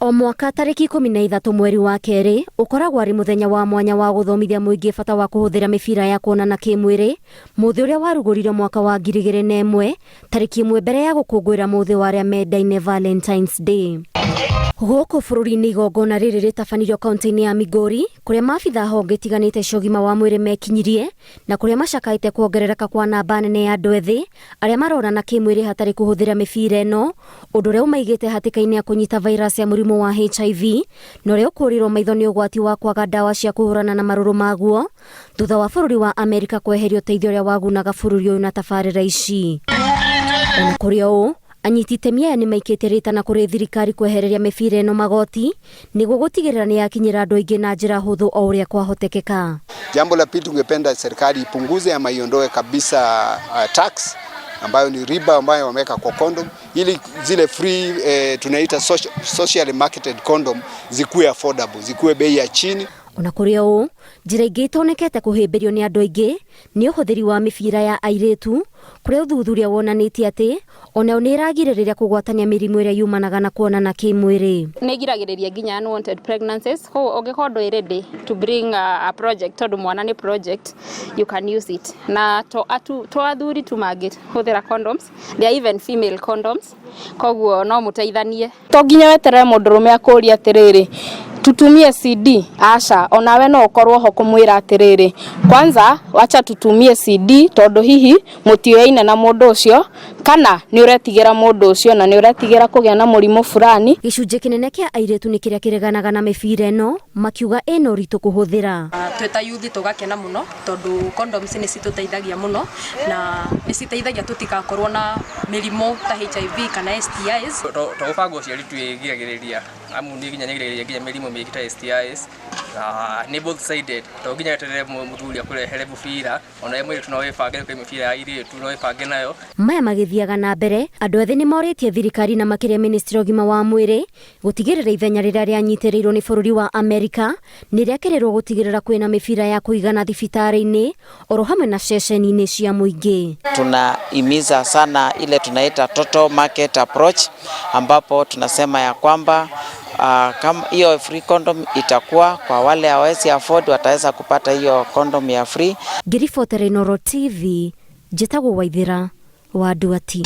O mwaka tarĩki 13 mweri wa kerĩ ũkoragwo arĩ mũthenya wa mwanya wa gũthomithia mũingĩ bata wa kũhũthĩra mĩbira ya kuonana kĩmwĩrĩ, mũthĩ ũrĩa warugũririo mwaka wa 2001 tarĩki ĩmwe mbere ya gũkũngũĩra mũthĩ wa arĩa mendaine Valentine's Day. Gũkũ bũrũri-inĩ igongona rĩrĩ rĩtabanirio kaunti-inĩ ya Migori kũrĩa maabitha honge itiganĩte cia ũgima wa mwĩrĩ mekinyirie na kũrĩa macakaĩte kuongerereka kwa namba nene ya andũ ethĩ arĩa maronana kĩmwĩrĩ hatarĩ kũhũthĩra mĩbira ĩno, ũndũ ũrĩa ũmaigĩte hatĩka-inĩ ya kũnyita virus ya mũrimũ wa HIV na ũrĩa ũkũrĩrwo maitho nĩ ũgwati wa kwaga ndawa cia kũhũrana na marũrũ maguo thutha wa bũrũri wa Amerika kweheria ũteithio ũrĩa wagunaga bũrũri ũyũ na tabarĩra ici. Ona kũrĩ o ũũ, anyiti itemi aya nĩ maikĩtie rĩtana kũrĩ thirikari kwehereria mĩbira ĩno magoti nĩguo gũtigĩrĩra nĩ yakinyĩra andũ aingĩ na njĩra hũthũ o ũrĩa kwahotekeka. Jambo la pili, tungependa serikali ipunguze ama iondoe kabisa tax ambayo ni riba ambayo wameweka kwa condom, ili zile free tunaita socially marketed condom zikuwe affordable, zikuwe bei ya chini. Ona kũrĩ o ũũ, njĩra ingĩ itonekete kũhĩmbĩrio nĩ andũ aingĩ nĩ ũhũthĩri wa mĩbira ya airĩtu, kũrĩa ũthuthuria wonanĩtie atĩ onayo nĩ ĩragirĩrĩria kũgwatania mĩrimũ ĩrĩa yumanaga na kuonana kĩmwĩrĩ. Nĩ ĩgiragĩrĩria nginya unwanted pregnancies, koguo ũngĩkorwo ndwĩ ready to bring a project, tondũ mwana nĩ project, you can use it. Na to atu, to athuri tu mangĩhũthĩra condoms, there are even female condoms, koguo no mũteithanie. To nginya weterere mũndũrũme akũrie atĩrĩrĩ, "Tutumie CD?" Aca, onawe no ũkorwo ho kũmwĩra atĩrĩrĩ, "Kwanza wacha tutumie CD," tondũ hihi mũtiũyaine na mũndũ ũcio kana nĩ ũretigĩra mũndũ ũcio na nĩ ũretigĩra kũgĩa na mũrimũ fulani. Gĩcunjĩ kĩnene kĩa airĩtu nĩ kĩrĩa kĩreganaga na mĩbira ĩno, makiuga ĩna ũritũ kũhũthĩra. Twĩ ta youth tũgakena mũno tondũ condoms nĩ citũteithagia mũno na nĩ citeithagia tũtigakorwo na mĩrimũ ta HIV kana STIs. To gũbanga ũciari twĩgiragĩrĩria, amu nĩ nginya nĩgiragĩrĩria nginya mĩrimũ mĩingĩ ta STIs, na nĩ both sided. To nginya weterere mũthuri akũrehere mũbira, ona we mũirĩtu no wĩbange, kwĩ mĩbira ya airĩtu, no wĩbange nayo. Maya magĩthiaga na mbere, andũ ethĩ nĩ morĩtie thirikari na makĩria ministry ya ũgima wa mwĩrĩ gũtigĩrĩra ithenya rĩrĩa rĩanyitĩrĩirwo nĩ bũrũri wa Amerika nĩ rĩakĩrĩrwo gũtigĩrĩra kwĩna mĩbira ya kũigana thibitarĩ-inĩ oro hamwe na ceceni-inĩ cia mũingĩ. Tunahimiza sana ile tunaita total market approach, ambapo tunasema ya kwamba kama hiyo free condom itakuwa kwa wale hawawezi afford, wataweza kupata hiyo condom ya free. Ngĩribotera Inooro TV, njĩtagwo Waithĩra wa Nduati.